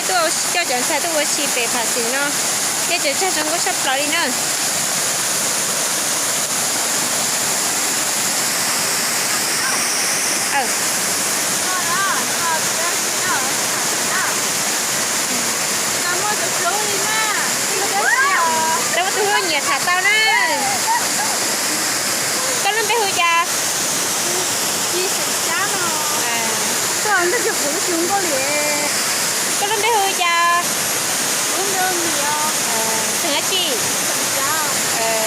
Tuaj coj cov ntxhais tuaj ua si pem pham xim no, nej tseem tsawg zoo nkauj tshaj plaws li na. Tau muaj tus hlub nyiam tham tau na. Koj lub npe hu cas? Koj lub npe hu cas? Xeem dab tsi?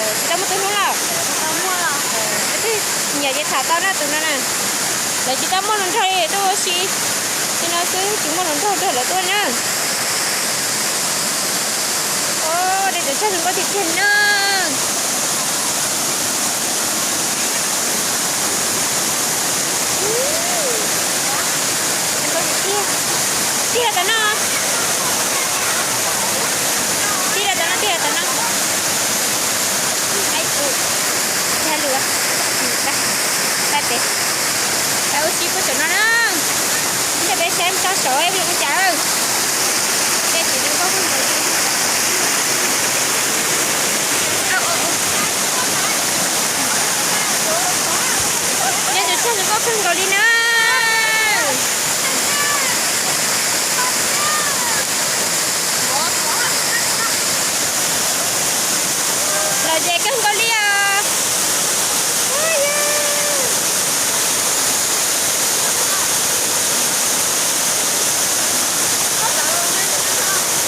Tsis tau muaj tus hlub los? Leej twg nyiam ces tham tau na tus no na. Lawv tsis tau muaj hluas nraug li tuaj ua si, tus no xwb tsis muaj hluas nraug nrog lawv tuaj na. Dej tseem tsawg zoo nkauj tiag tiag na. Tig los tom no, tig los tom no, tig los tom no. Ais, ua lus, pab pem, pab ua si puag saum no na. Ntawm peb saib tso saum ua cas. Dej tseem zoo nkauj kawg nkaus li. Dej tseem tsawg zoo nkauj kawg nkaus li na. Lom zem kawg nkaus li os.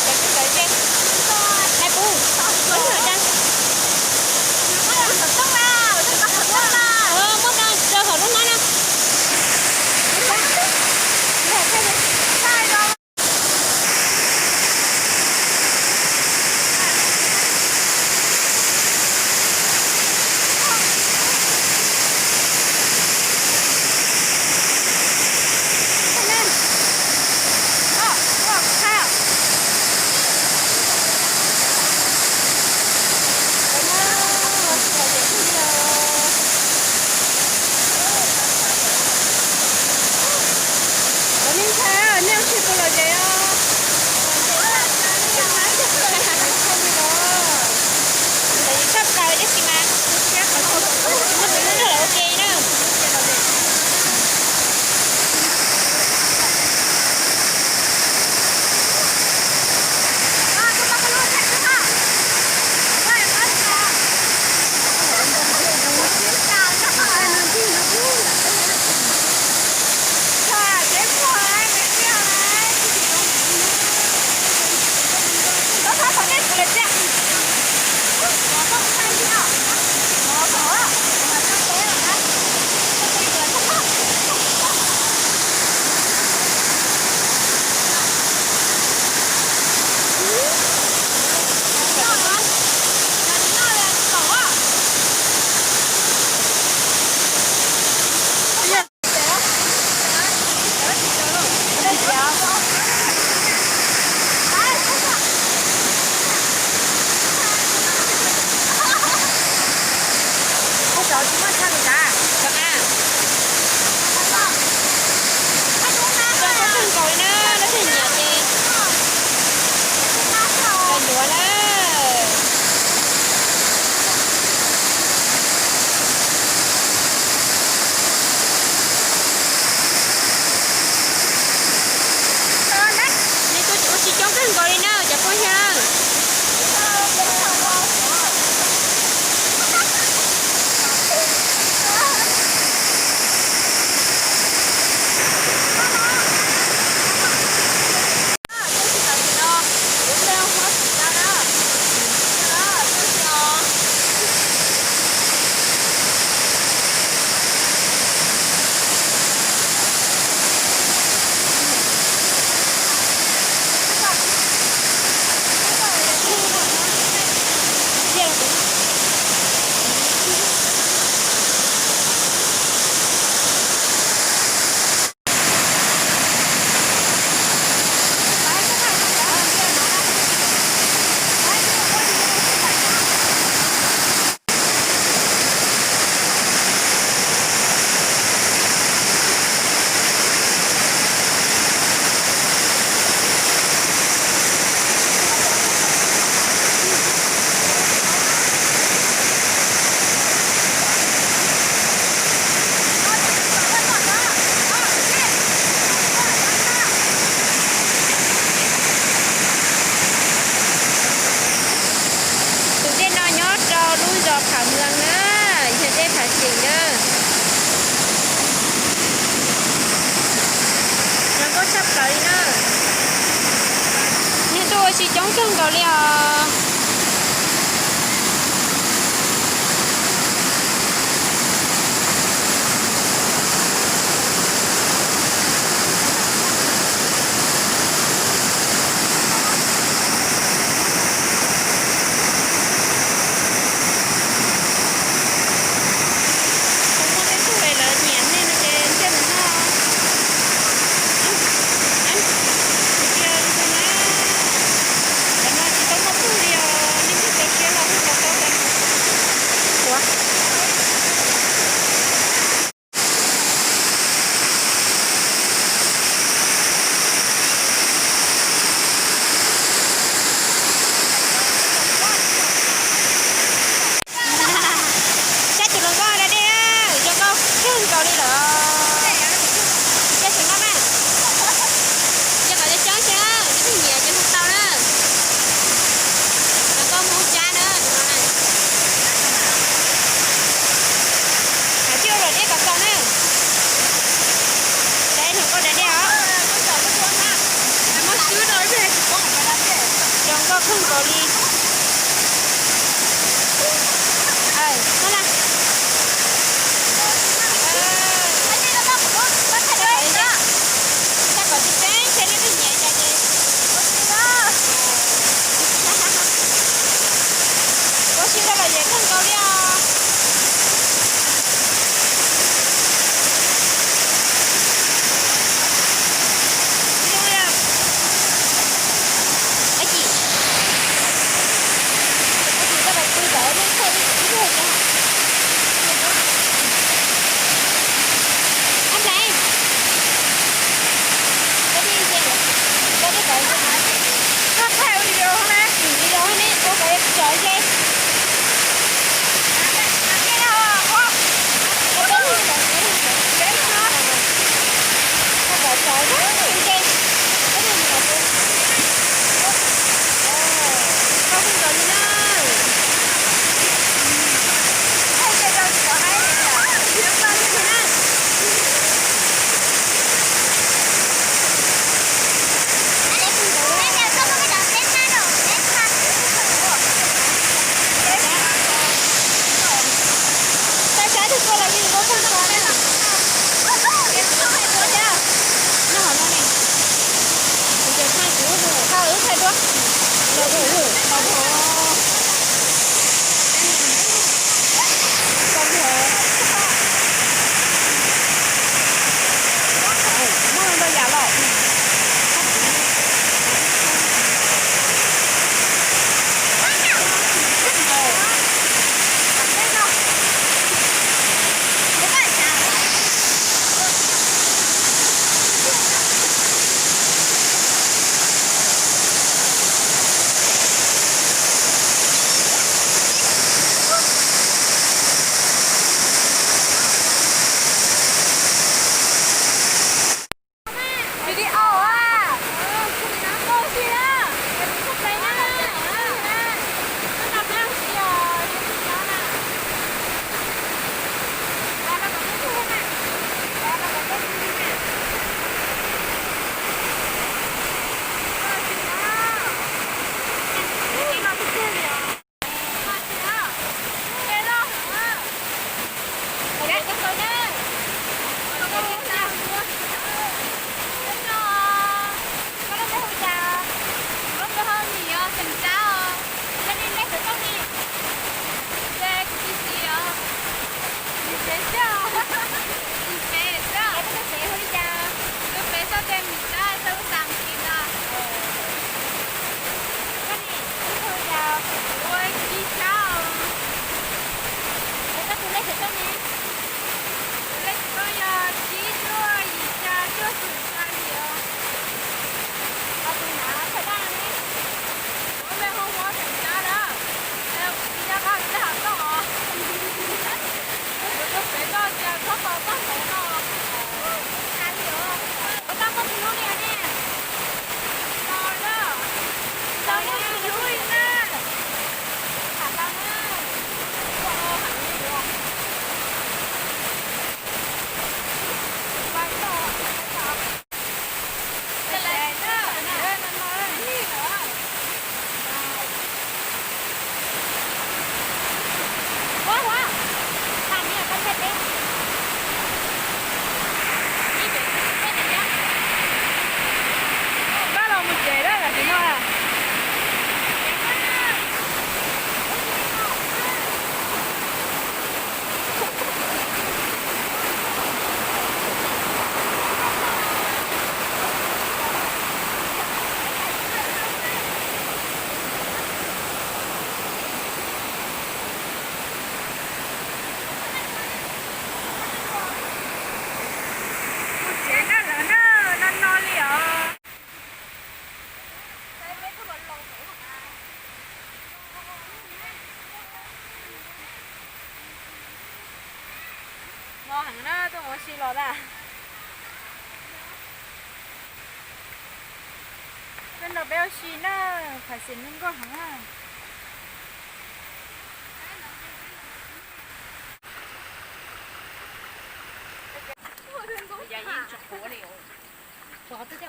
Cov kawg nkaus ze. Nai puv, muab nws da. Muab da rau hauv lub hnab na. Coob kawg nkaus li os. Kuv muaj tej tug es lawv nyiam nej no ces ntiag ntawm no. Ib, ib, ib, ib, na, cov no tsis tau muaj pug li os, nej twb txaus siab los hu los tau cov no. Ua. Saib tus hluas nkauj da dej, zoo nkauj kawg nkaus li lawm. Cia tsis noj na. Cia kom coob coob xwb, cov neeg nyiam ces hu tau na. Hluas nkauj Hmoob Tsab na, tus no na. Hais tij ua luam dej kom txaus na. Saib hluas nkauj da dej os. Zoo nkauj kawg nkaus li. Ua kom tseeb tseeb nej twb nyiam cas ces ua si rau lom zem kawg nkaus li os. Saib saib tus koj los yeej muab koj tso na. Noj hauv no ne. Kuv ces thaij kuv, thaij wb thaij duab. Los tus tau thaij. Tau thaij. Muaj ntau yam los. Los da. Peb nrog peb ua si na, pham xim zoo nkauj heev na.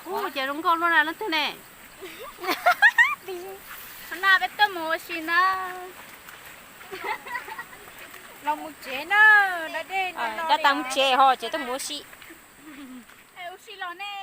Ua cas zoo nkauj luaj na leej twg ne? Naj peb tuaj mus ua si na. Los mus tsev na, da dej no. Dab tas mus tsev ho tsev tuaj mus ua si. Ua si los ne.